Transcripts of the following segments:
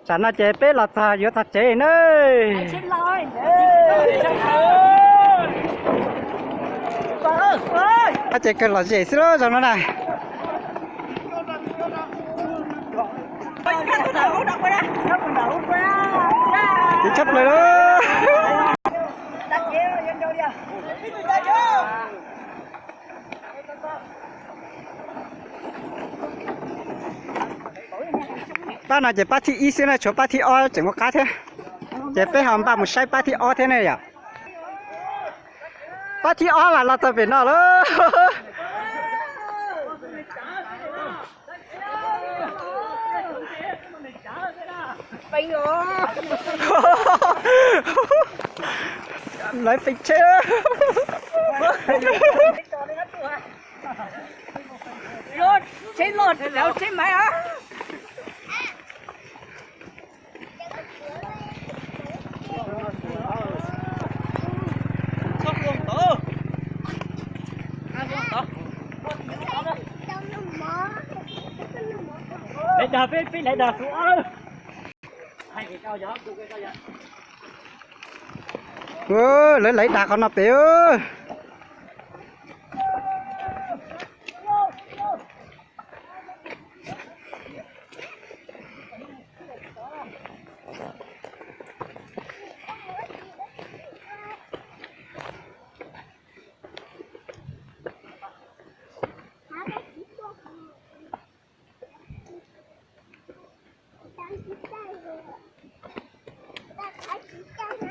Tsam no ces peb los txog yuav txog tsev nawb. Ces kawg lom zem xwb lauj zoo no na. Tiv tshaj plaws lauj. Pab no ces pab thib ib xwb na, tshuav pab thib ob tseem muaj qab thiab. Ces peb ho npaj mus saib pab thib ob thiab ne yom. Pab thib ob mas los txog pem no lawm. Lawv pes tsheb. Tsheb loj, tsheb maiv. Lawv dag peb, peb lawv dag kuv. Lawv laiv dag qhov no pem.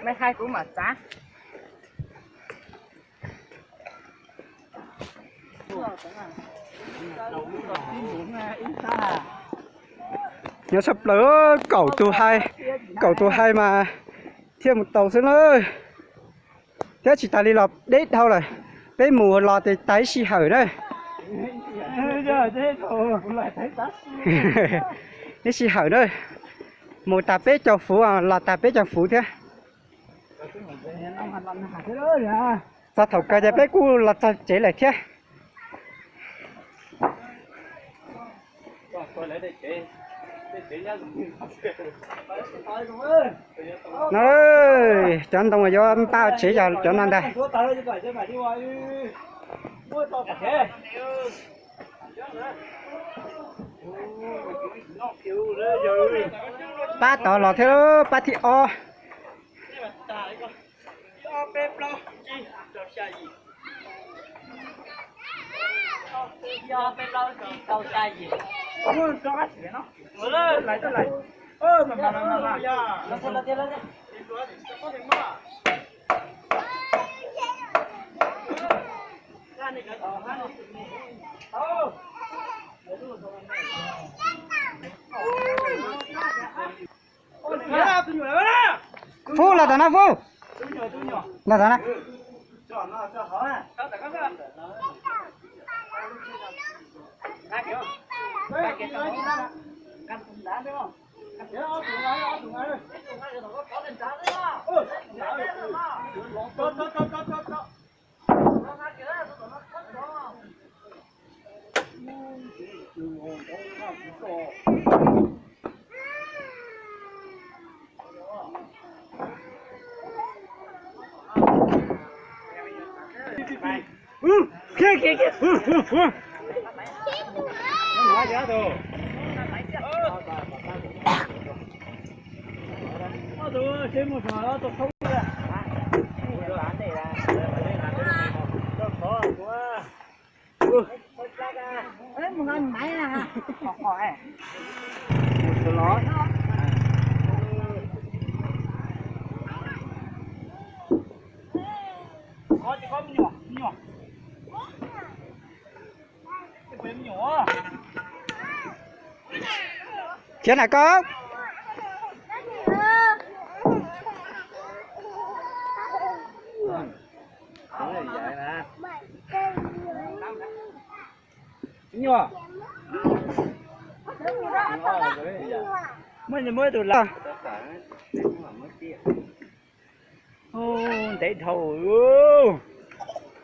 Mej hais kuv mam txav. Nyob tshaj plaws, kaum tus hais, kaum tus hais mas thiaj mus tau xwb na. Thiab tsis tas li los deb dhau lawm, peb mus los tes tag ib sij hawm na. Ib sij hawm na, mus tag peb caug fuv los tag peb caug fuv thiab. Txog thaum kawg ces peb kuj los txog tsev lawm thiab. No, cov ntoo yuav npaj tsev yog cov no ntag. Pab tod los thiab, pab thib ob. Fub, los tom no Fub. Los tom no. Khiav na koj. Muaj muaj tus lam. Ntev dhau.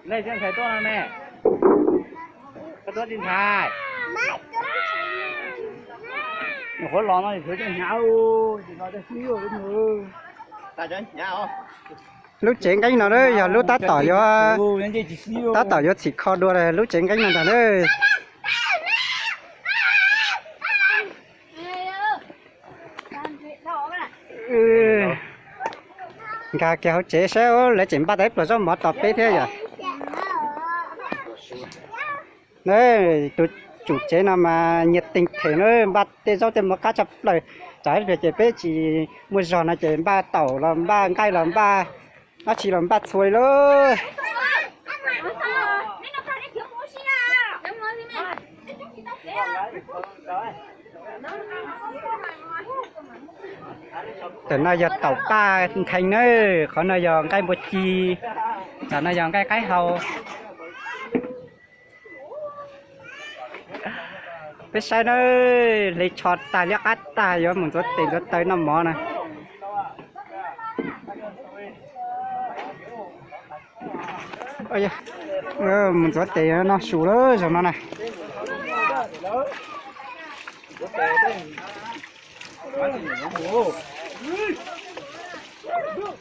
Nej thiaj ntshai tuaj no ne. Koj tuaj tsis ntshai. Lub tsev nqeeb no yog lub tab tom yuav, tab tom yuav txhim kho dua lub tsev nqeeb no ntag na. Nkag kiag hauv tsev saib lawv tseem npaj tau ib pluag zaub mov tos peb thiab yom. Tus tswv tsev no mas nyias teeg them na, npaj tej zaub tej mov qab tshaj plaws. Tsam ib pliag ces peb tsis muaj zog no ces npaj taum los npaj nqaij los npaj dab tsi los npaj txhua li lauj. Tam no yog taum paj ntheev na, qhov no yog nqaij npua ci, tam no yog nqaij qaib hau. Peb saib na, hle tsho tag liab qab tag, yuav mus ntxuav tes ntxuav taw noj mov na. Mus ntxuav tes noj su lawm zaum no na.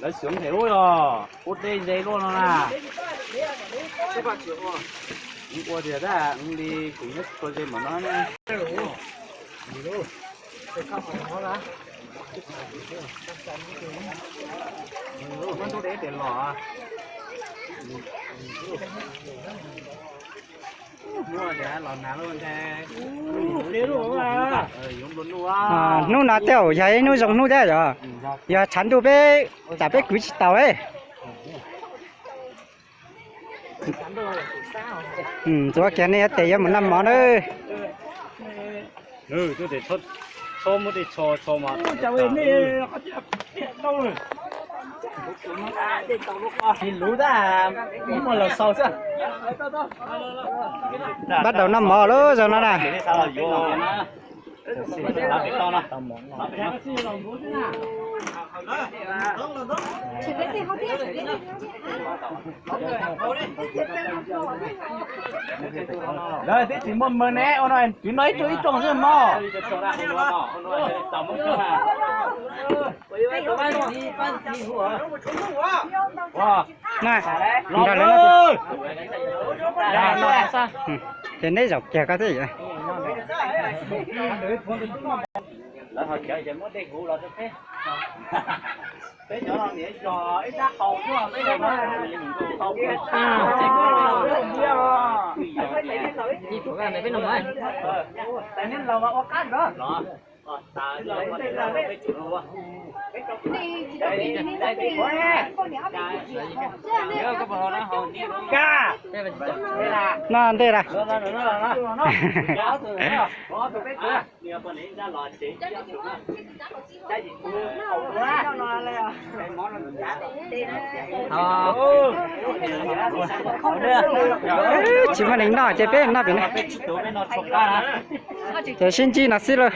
Lawv xyov them ub los ua dej ze luaj no na. Ua tias tab li kuv nyob tsis tau ze mam no. Muab ntub dej tias los. Hnub no tej zaum yog ib hnub zoo hnub thiab yog, yog tshav ntuj peb, tsam peb kwv tsis taus. Ntxuav kiag nej tes yuav mus noj mov na. Npaj tau noj mov lawm zaum no na. Lawv twb tsis muaj mov ne, ua no twv no ib tsoom ib tsoom xwb mog. Ces neb zaum kiag koj thiab. Lawv ho cawv ces muab dej huv los rau peb. Peb cov no niam zog ib sab qau xwb, peb cov no tau. Tais neeg laus mas ua qab ntawd. No ntej lawm. Tsis muaj neeg noj ces peb noj pem no. Ces sib ntsib no xwb lauj.